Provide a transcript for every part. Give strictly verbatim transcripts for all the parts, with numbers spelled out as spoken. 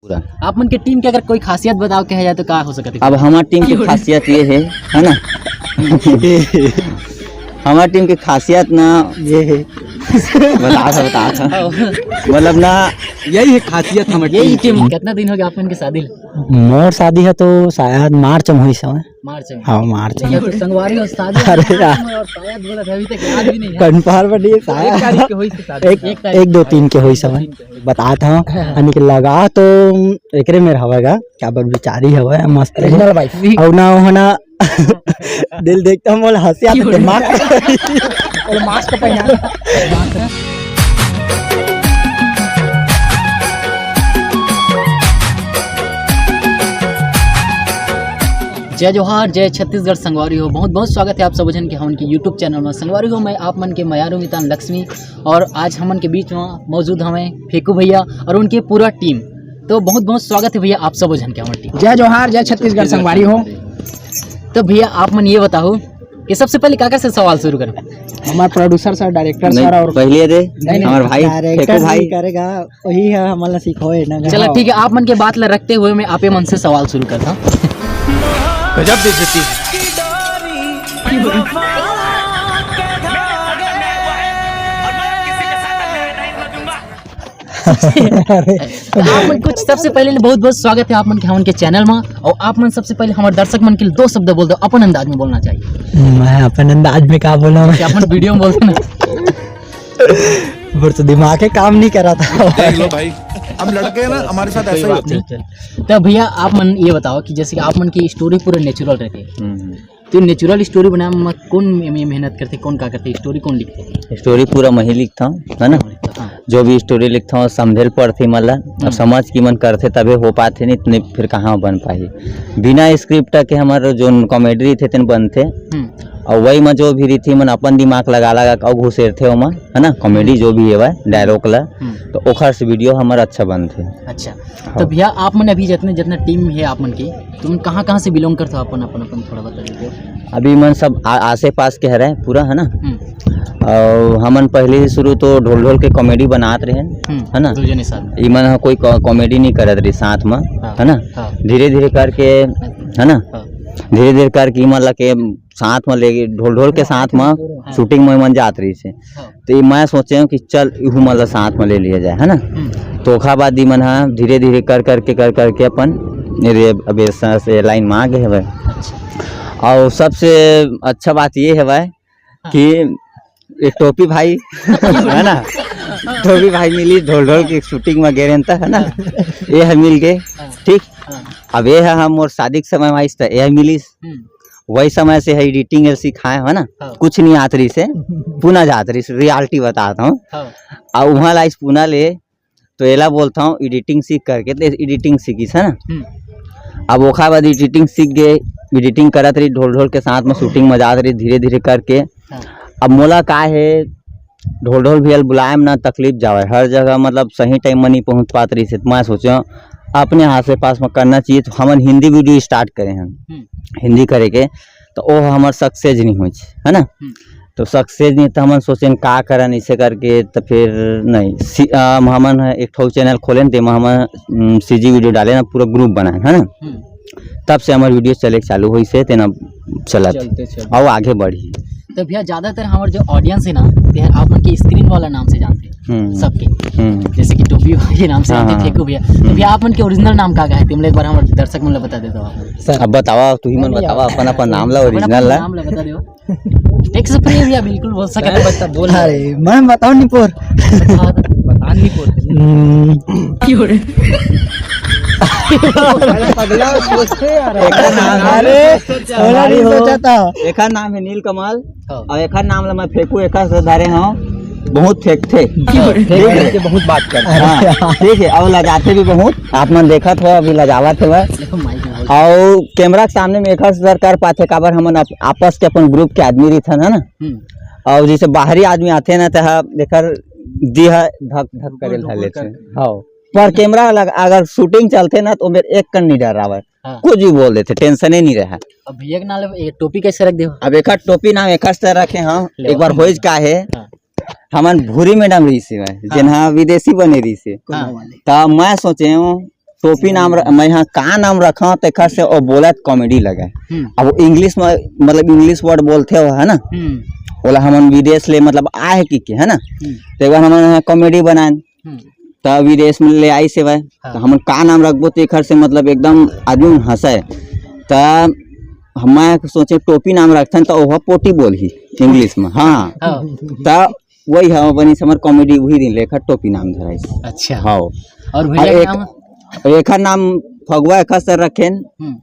पूरा। आप मन के टीम के अगर कोई खासियत बताओ कहे जाए तो का हो सकत हे? अब हमार टीम के खासियत ये है, है ना? हमार टीम के खासियत ना ये है। बता था, बता था। मतलब ना, यही है खासियत हमार यही टीम टीम। कितना दिन हो गया आप मन के शादी ले? मोर शादी है तो शायद मार्च में हुई समय। मार्च में। हाँ, मार्च में। तो संगवारी हो शादी अरे यार। और शायद बोला था, अभी तक याद भी नहीं है। कन्फर्म नहीं है, एक शायद। तारीख के हुई थी शादी। एक, एक तारीख एक दो तीन के हुई समय। तीन के हुई। बतात हूँ, यानी कि लगा तो एकरे मेर हवय गा, क्या बर बिचारी हवय, मस्त है। Original wife। अउ ना, हो ना, दिल देखता हूँ, मोला हंसी आती, दिमाग। और मास्क पहना। जय जोहार, जय छत्तीसगढ़ संगवारी हो। बहुत बहुत स्वागत है आप सब झन के हमन के YouTube चैनल में। संगवारी हो, मैं आप मन के मयारू मितान लक्ष्मी और आज हमन के बीच में मौजूद हमें फेकू भैया और उनके पूरा टीम। तो बहुत बहुत स्वागत है भैया आप सब झन के हमर टीम। जय जोहार, जय छत्तीसगढ़ संगवारी हो। तो भैया आप मन ये बताओ कि सबसे पहले काकर से सवाल शुरू करो? हमार producer sir, director नहीं, sir और पहले दे, नहीं, नहीं, हमार भाई, director फेकू भाई। करेगा, वही है, हमन ला सिखाए ना। चला हाँ। ठीक है, आप मन के बात ला रखते हुए मैं आपे मन से सवाल शुरू करता हूँ। गजब बेइज्जती। आप मन कुछ सबसे पहले बहुत बहुत स्वागत है आप मन के हमन के चैनल में, और आप मन सबसे पहले हमारे दर्शक मन के लिए दो शब्द बोल दो, अपन अंदाज में बोलना चाहिए। मैं अपन अंदाज में का बोला मैं? कि अपन वीडियो में बोलते ना। पर तो दिमाग के काम नहीं करा था। देख लो भाई, हम लड़के हैं ना, हमारे साथ ऐसा ही होता है। तो भैया आप मन ये बताओ कि जैसे कि आप मन की स्टोरी पूरे नेचुरल रहती है, हम्म। तो नेचुरल स्टोरी बनाए में कौन मे-, मे-, मेहनत करते, कौन का करते, स्टोरी कौन लिखते? स्टोरी पूरा मैं ही लिखता हूँ, है ना? हाँ। जो भी स्टोरी लिखता हूँ, समझे ल पड़थे मन ला। अब हम्म। समझ के मन करथे तभे हो पाथे, नहीं तो नहीं फिर कहाँ बन पाही। बिना स्क्रिप्ट के हमारे जो कॉमेडी रहिथे तेन बनथे। हम्म। और वही में जो भी रहिथे मन अपन दिमाग लगा लगा के अउ घुसेरथे ओमा, है ना? कॉमेडी हम्म। जो भी हेवय, डायलॉग ला, हम्म। तो ओखर से वीडियो हमर अच्छा बनथे। अच्छा, हाँ। तो भैया आप मन अभी जितने, जितना टीम है आप मन के, तुम कहाँ कहाँ से बिलोंग करते हो? अपन अपन अपन थोड़ा बता देते हो। अभी मन सब आ-, आसे पास के हरे पूरा, है ना? हम्म। और हमन पहले ही शुरू तो ढोल ढोल के कॉमेडी बनात रहे, हम्म, है ना? दो जने साथ में। इमन ह कोई कॉ-, कॉमेडी नहीं करत रही साथ में, हाँ, है ना? हाँ। धीरे धीरे करके, है ना? हाँ। धीरे धीरे करके इमन ला के साथ में लेके ढोल ढोल के साथ में हाँ। शूटिंग में मन जात रही से। हाँ। तो ये मैं सोचे हूँ कि चल इहू मन ला साथ में ले लिया जाए, है ना? हम्म। तो ओखर बाद इमन हा धीरे धीरे कर करके कर करके अपन ये रे-, अब ये स-, से लाइन में आ गए हवे। अच्छा। और सबसे अच्छा बात ये हवे हाँ। कि एक टोपी भाई है ना, टोपी भाई मिली ढोल ढोल की शूटिंग में गे रहेन त, है ना, ये है मिल गए। हाँ। ठीक। हाँ। अब ये है हम और शादी के समय में आइस त ये मिलिस। हम्म। वही समय से है एडिटिंग सिखाए है ना, हाँ। कुछ नहीं आत रही से पुना जात रही से, रियलिटी बताता हूँ। हाँ। अब वहाँ लाइस पुना ले तो एला बोलता हूँ एडिटिंग सीख करके, तो एडिटिंग सीखिस है ना। हम्म। अब ओखर बाद एडिटिंग सीख गए, एडिटिंग करत रही, ढोल ढोल के साथ में शूटिंग में जात रही धीरे धीरे करके। हाँ। अब मोला का है, ढोल ढोल भैया ल बुलाए में ना तकलीफ जावे, हर जगह मतलब सही टाइम में नहीं पहुँच पात रही से, तो मैं सोचा अपने आसे पास में करना चाहिए, तो हमन हिंदी वीडियो स्टार्ट करे हैं, हम्म। हिंदी करे के, तो वो हमर सक्सेस नहीं होइस, है ना। हम्म। तो सक्सेस नहीं तो हमन सोचेन का करन इसे करके, तो फिर नहीं सी-, अम, हमन ह एक ठो चैनल खोलेन, तेमा हमन, उम, सीजी वीडियो डालेन, पूरा ग्रुप बनाएन, है ना। हम्म। तब से हमर वीडियो चले के चालू होइस हे, तेना चलत चलते, चलते। अउ आगे बढ़ी। तो भैया ज्यादातर हमर जो ऑडियंस है ना, ते ह आप मन के स्क्रीन वाला नाम से जानते हैं हम्म। सबके। हम्म। जैसे कि टोपी वाले नाम से हाँ, जानते हैं हाँ। फेकू भैया। तो हम्म। भैया आप मन के ओरिजिनल नाम का का है? तुम एक बार हमर दर्शक मन ला बता देता हूँ आप। सर। अब बतावा, तू ही मन नहीं, बतावा, आप अपन, अपन नाम ला, अपन, ओरिजिनल अपन ला। नाम ला बता दो। टेक्स्ट फ्री भैया, बिल्कुल बोल सकते हैं। बता, बोल। अरे, मैं बताऊं निपोर? बता, बता निपोर। हम्म। क्यों रे? अरे, पगला, सोचते यार। एकर नाम है अरे, थोड़ा नहीं सोचा था। एकर नाम है नील कमल। हाँ। और एकर नाम ला मैं फेंकू, एकर से धरे हूँ, बहुत फेंकथे। क्यों रे? ठीक है। फेंक के बहुत बात करते हैं। हाँ, ठीक है, और लजाते भी बहुत। आप मन देखत हो, अभी लजावत हो। देखो, माइक में बोल। और कैमरा के सामने में एकर से कर पाथे, काबर हमन आप-, आपस के अपन ग्रुप के आदमी रहिथन, है ना? हम्म। और जैसे बाहरी आदमी आथे ना, तो हा, एकर दिह धक धक करे धुकुर, ला धुकुर लेथे। करके। हाँ। पर कैमरा लग-, अगर शूटिंग चलथे ना, तो मेरे एक कन नहीं डर रहा है। हाँ। कुछ भी बोल देथे, टेंशन ही नहीं रहा। अब भैया के नाम ले, ये टोपी कैसे रख दे? अब एकर टोपी नाम एकर से रखे, हाँ। ले, एक बार अपन होइस का है, हाँ। हमन भूरी मैडम रहिस हे, हाँ। जेन हा विदेशी बने रहिस हे। हाँ। त मैं सोचे हूँ, टोपी नाम र-, मैं हा का नाम रखा, तेखर से वो बोलत कॉमेडी लगे। हम्म। अब वो इंग्लिश में, मतलब, इंग्लिश वर्ड बोलथे वो, है ना? हम्म। ओला हमन विदेश ले, मतलब, आए कि के, है ना? हम्म। तो एक बार हमन हा कॉमेडी बनाएन। हम्म। त विदेश में ले आइस हवय, हाँ। त हमन का नाम रखबो, तेखर से, मतलब, एकदम आदमी मन हंसय। त मैं सोचे टोपी नाम रखथन, त ओह पोटी बोलही इंग्लिश में। हाँ। हाँ। त वही हम बनी हमर कॉमेडी, वही दिन लेखा टोपी नाम धराइस। अच्छा। हाँ। और भैया और के एक, नाम? एखर नाम फगुआ एखर से रखेन। हम्म।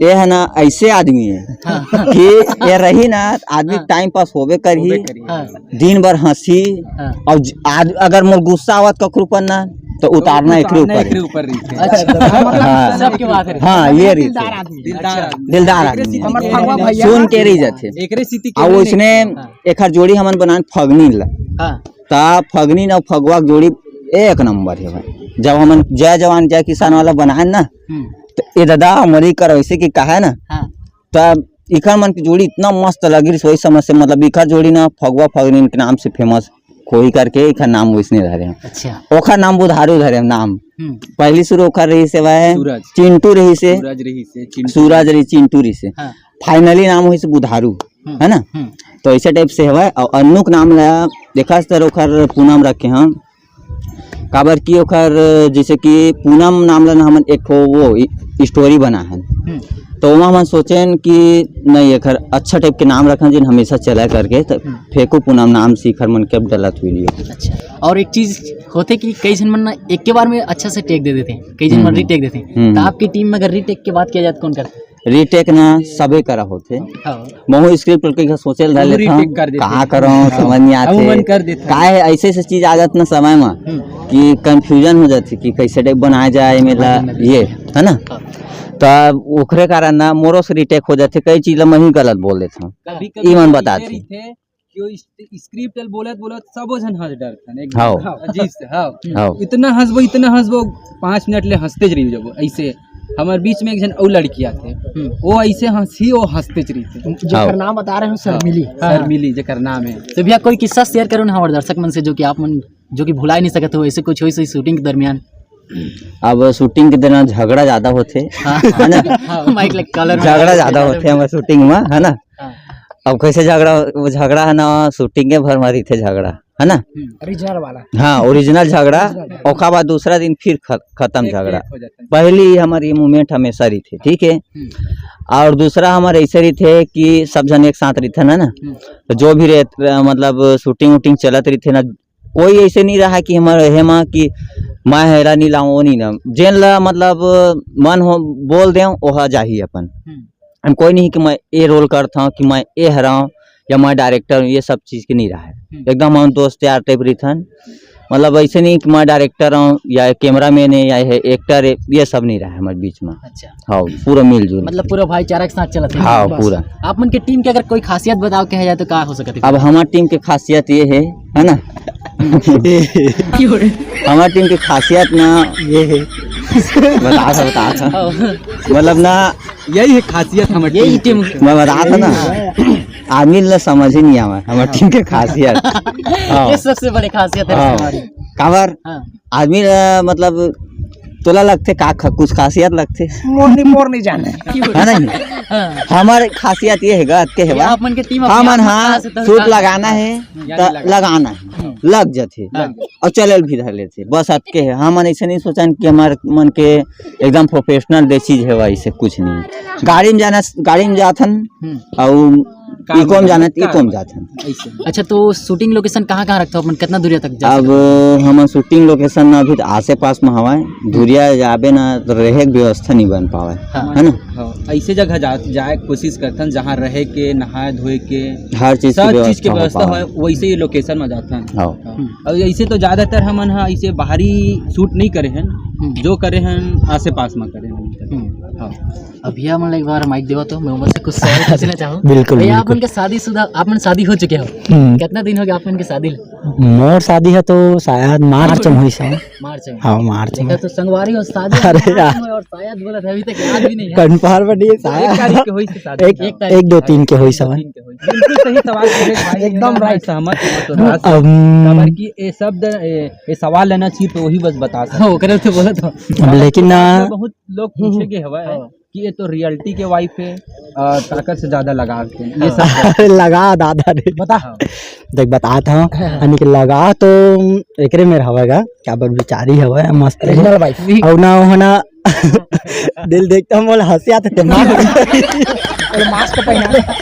ये है ना, ऐसे आदमी है हाँ। कि ये रही ना, आदमी हाँ। टाइम पास होबे करही, होबे करही। हाँ। दिन भर हंसी, हाँ। और ज-, आद-, अगर मोर गुस्सा आवत कखरू पर ना, तो उतारना उतारना एकरे ऊपर है। एकरे ऊपर रही है। अच्छा। हाँ। सबके बात है। हाँ, ये रही दिलदार है। आदमी। दिलदार अच्छा। आदमी। दिलदार एकरे आदमी। सीधी हमर फगवा भैया सुन के रही जाथे। एकरे सीधी और केवल उसने नहीं। हाँ। एखर जोड़ी हमन बनान फगनी ला। हाँ। त फगनी न फगवा के जोड़ी एक नंबर है भाई। जब हमन जय जवान जय किसान वाला बनाए ना, हम्म। त ए दादा हमरी कर वैसे कि कहे ना, हाँ। त इखर मन की जोड़ी इतना मस्त लगी रही, वही समय से, मतलब, इखर जोड़ी ना फगवा फगनी के नाम से फेमस, कोई करके इखर नाम वैसने धरे हैं। अच्छा। ओखर नाम बुधारू धरे हैं नाम। हम्म। पहली शुरू ओखर रही से वह सूरज। चिंटू रही से। सूरज रही से, चिंटू। सूरज रही, चिंटू रही से। हाँ। फाइनली नाम होइस बुधारू, हम्म, है ना? हम्म। तो ऐसे टाइप से हवय। और अन्नू के नाम ला देखा सर, ओखर पूनम रखे हम, काबर कि ओखर, जैसे कि पूनम नाम ला ना हमन एक ठो वो इ-, स्टोरी बना है, हम्म। तो वहाँ हमन सोचेन कि नहीं, एखर अच्छा टाइप के नाम रखन, जिन हमेशा चला करके, तो हम्म। फेंकू पूनम नाम से एखर मन के अब डलत वीडियो। अच्छा, और एक चीज होथे कि कई झन मन ना एक के बार में अच्छा से टेक दे देथे, कई झन मन हम्म। रीटेक देथे। हम्म। तो आपकी टीम में अगर रीटेक के बात किया जाए तो कौन करथे? रीटेक ना सबे करा होथे। हाँ। महू स्क्रिप्ट के सोचे ल धर वो लेथंव, रीटेक कर देथे। कहाँ करंव, हाँ। समझ नहीं आथे। अमूमन कर देथे। का है, ऐसे ऐसे चीज आ जात ना समय में हम्म। कि कंफ्यूजन हो जाथे कि कैसे टाइप बनाया जाए, मेला समझ नहीं ये, है ना? हाँ। तब ओखरे कारण ना मोरो से रीटेक हो जाथे, कई चीज ला मैं ही गलत बोल देथंव। कभी-कभी ई मन तो बता ऐसे दे। रहिथे कि वो इस-, स्क्रिप्ट ल बोलत बोलत सबो झन हंस डरथन एकदम। हाँ। अजीब से, हाँ। हाँ। इतना हंसबो, इतना हंसबो, पाँच मिनट ले हंसते ज रही जबो ऐसे। हमर बीच में एक झन अउ लड़की आथे, हम्म। वो ऐसे हंसी, वो हंसते च रहिथे। जेकर हाँ। नाम बता रहे हो, हाँ। शर्मिली। हाँ। शर्मिली जेकर नाम है। तो भैया, कोई किस्सा शेयर करो ना हमारे दर्शक मन से, जो कि आप मन, जो कि भुला ही नहीं सकते हो, ऐसे कुछ हो इस शूटिंग के दरमियान। अब शूटिंग के दौरान झगड़ा ज्यादा होथे, हाँ। है ना? हाँ। माइक लग, कॉलर में झगड़ा ज्यादा होथे हमर शूटिंग में, है ना? हाँ। अब कैसे झगड़ा, वो झगड़ा है ना, शूटिंग के भर में रहिथे झगड़ा, है ना? हम्म। ओरिजिनल वाला। हाँ, ओरिजिनल झगड़ा। ओरिजिनल झगड़ा। ओखा बाद दूसरा दिन फिर ख-, खत्म एक झगड़ा। एक हो जाता है। पहली हमर ये मूवमेंट हमेशा रहिथे, ठीक है? हम्म। और दूसरा हमर ऐसे रहिथे कि सब झन एक साथ रहिथे ना, ना? हम्म। तो जो भी रह-, मतलब शूटिंग वूटिंग चलत रहिथे ना, कोई ऐसे नहीं रहा कि हमर हे मा कि मैं हेला नहीं लाऊं, वो नहीं ना। जेन ला मतलब मन हो बोल दें, ओहा जाही अपन। हम्म। हम कोई नहीं कि मैं ए रोल करता हूँ, कि मैं ए हराऊं या मैं डायरेक्टर हूँ, ये सब चीज के नहीं रहा है। हम्म। एकदम हम दोस्त यार टाइप रहिथन, मतलब ऐसे नहीं कि मैं डायरेक्टर हूँ या कैमरामैन है या ये एक्टर है, ये सब नहीं रहा है हमारे बीच में। अच्छा। हाँ, पूरा मिलजुल। मतलब पूरा भाईचारा के साथ चलत है। हाँ, बस। पूरा। आप मन के टीम के अगर कोई खासियत बताओ कहा जाए तो का हो सकत है? अब हमार टीम के खासियत ये है, है ना? हमार टीम के खासियत ना ये है, बता था, बता था। हाँ। मतलब ना, यही है खासियत हमर यही टीम टीम के। मैं बता था ना, आदमी ला समझ ही नहीं आवा हमर टीम के खासियत। हाँ। ये सबसे बड़ी खासियत है हाँ। हमारी। काबर? हाँ। आदमी ला, मतलब, तोला लगथे का ख-, कुछ खासियत लगथे? मोर नहीं, मोर नहीं जाने। है ना? हाँ। हमार खासियत ये है, गत के है ये बा। आप मन के टीम अपने हमन आप हाँ खास है, तो सूट खास लगाना है। है, या त नहीं लगाना? लगाना है, हाँ। लग जाथे। हाँ। और चलल भी धर लेथे, बस अतके है। हमन ऐसे नहीं सोचन कि हमार मन के एकदम प्रोफेशनल दे चीज है, वैसे कुछ नहीं। गाड़ी में जाना, गाड़ी में जाथन, हम्म। और काम इको में जाना, जाना, इको में काम जाथन। ऐसे। अच्छा, तो शूटिंग लोकेशन कहाँ, कहाँ रखते हो अपन, कितना दूरिया तक जा अब सकते हो? हमन शूटिंग लोकेशन ना अभी तो आसे पास में हवाए, दूरिया जाबे ना तो रहे के व्यवस्था नहीं बन पावे, हाँ। है ना? हाँ, ऐसे जगह जा, जाए के कोशिश करथन जहाँ रहे के, नहाए धोए के, हर चीज की सब चीज के व्यवस्था हो व्यवस्था पावे। हो, वैसे ही लोकेशन में जाथन। हाँ। हाँ। हम्म। और ऐसे तो ज्यादातर हमन हा ऐसे बाहरी शूट नहीं करे हन, हम्म। जो करे हन आसे पास में करे हन। हम्म। हाँ। अब भैया मन ला एक बार माइक देवा तो मैं उमर से कुछ सवाल पूछना चाहूँ। बिल्कुल, भैया, आप बिल्कुल। मन के शादीशुदा, आप मन शादी हो चुके हो? हम्म। कितना दिन हो गया आप मन के शादी ले? मोर शादी है तो शायद मार्च में हुई शायद। मार्च में? हाँ, मार्च में। देखा तो संगवारी हो शादी अरे मार्च यार। में और शायद बोला था, अभी तक याद भी नहीं है। कन्फर्म नहीं है, एक शायद। तारीख के हुई थी शादी। एक, एक तारीख एक, दो, के। तीन के हुई एक, दो, शायद। तीन के हुई। बिल्कुल सही सवाल पूछे भाई, एकदम मैं right। सहमत हूँ तो राज से। काबर कि ये शब्द, ये, ये सवाल लेना चाहिए तो वही बस बता सकते हैं। ओकरे तो बोला था। लेकिन ना, बहुत लोग पूछे के हवा है कि ये तो रियल्टी के वाइफ है, अ, काकर से ज्यादा लगाव है, ये सब। लगा दादा रे। बता। देख, बता था, यानी कि लगा तो एकरे मेर हवय गा, काबर बिचारी हवय, मस्त है। Original wife। अउ ना, हो ना, दिल देखता मोला हंसी आते थे, मास्क। मास्क पहना।